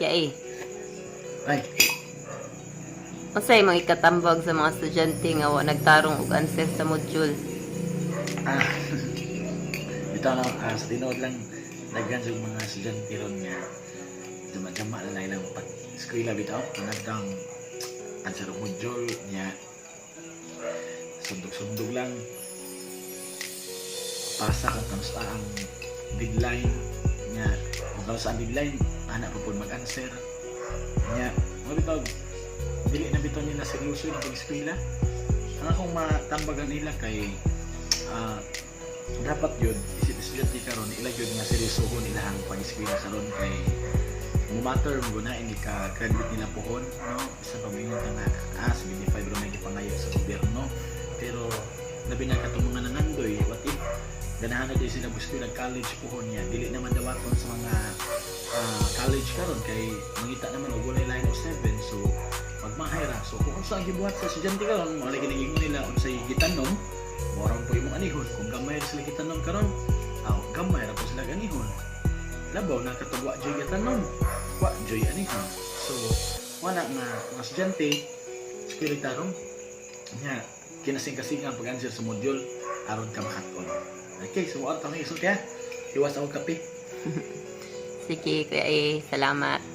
Kuya A. Ay, Unsay imong ikatambag sa mga estudyante nga wa nagtarong og answer sa module? Ah, bitaw na, sa tinuod lang, daghan sa mga estudyante ron nga jama-jama na lang ilang pag eskwela bitaw, managdang answer og module niya, sundog-sundog lang pasa kung kamusta ang deadline niya. Kung kamusta ang deadline ana pa pud mag-answer niya, mga bitaw dili na bitaw nila seryoso yung pag-eskwela. Ang akong matambagan nila kay dapat yun isip estudyante karon, ila yun nga seryosohon ilahang pag-eskwela karon kay no matter mo na hindi ka graduate nila pohon, no? Isa pa moingon ka nga 75 ro may gipangayo sa gobyerno, pero labi na katong mga nangandoy, what if ganahan na din sila gusto nag college pohon niya, dili naman dawaton sa mga college karon kay mangita naman og walay line of 7, so magmahay ra. So kung unsa ang gibuhat sa estudyante karon, mao lagi naging nila, unsay gitanom mao ra po imong anihon. Kung gamay ra sila gitanom karon, aw gamay ra po sila ganihon. Labaw na katong wa joy gitanom, wa joy anihon. So wala nga mga estudyante, eskwela tarong nya, kinasing-kasing ang pag-answer sa module aron ka makat-on. Okay, so mao tang isulti ha. Iwas ako kape. Sige, Kuya A. Salamat.